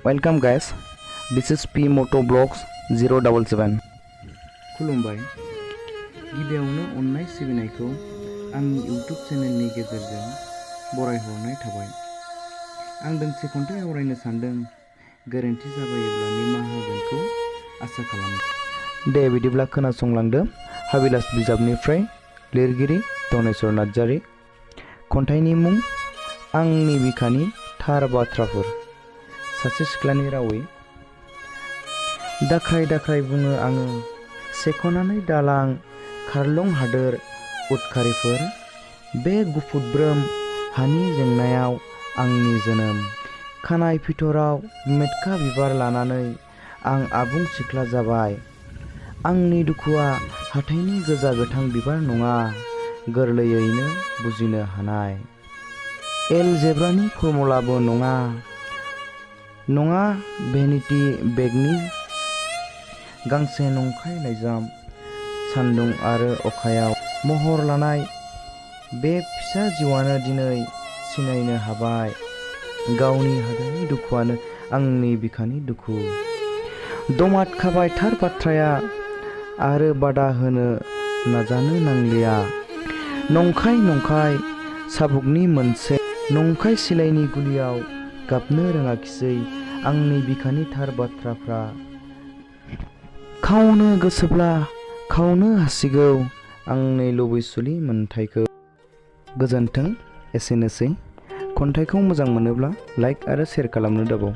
Welcome guys, this is P Moto Blogs 077. खुलुमबाय गिबियावनो अननाय सिबिनायखौ आंनि YouTube चेनेलनि गेजेरजों बरायहरनाय थाबाय। आं दोंसे खन्थाइ आवरायनो सानदों, गोरोन्थि जाबायोब्ला निमाहा होगोनखौ आसा खालामो। दे बिदिब्ला खोनासंलांदो। हाबिलास बिजाबनिफ्राय लिरगिरि धनेश्वर नार्जारी। खन्थाइनि मुं आंनि बिखानि थार बाथ्राफोर। सासे सिख्लानि रावै। दाख्राय दाख्राय बुङो आङो सेख'नानै दालां खारलं हादोर उदखारिफोर। बे गुफुरब्रोम हानि जेंनायाव आंनि जोनोम। खानाय फिथराव मेटका बिबार लानानै आं आबुं सिख्ला जाबाय। आंनि दुखुआ हाथाइनि गोजा गोथां बिबार नङा, गोरलैयैनो बुजिनो हानाय। एलजेब्रानि फर्मुलाबो नङा भेनिटि बेगनि गांसे नंखाय लाइजाम। सान्दुं आरो अखायाव महर लानाय बे फिसा जिउआनो दिनै सिनायनो हाबाय, गावनि हादोरनि दुखुआनो आंनि बिखानि दुखु। दमाद खाबाय थार बाथ्राया आरो बादा होनो नाजानो नांलिया। नंखाय नंखाय साबुकनि मोनसे नंखाय सिलाइनि गुलियाव गाबनो रोङाखिसै आंनि बिखानि थार बाथ्राफ्रा। खावनो गोसोब्ला खावनो हासिगौ आंनि लुबैसुलि मोन्थायखौ। गोजोन्थों। एसेनोसै। खन्थाइखौ मोजां मोनोब्ला लाइक आरो शेयार खालामनो दाबाव।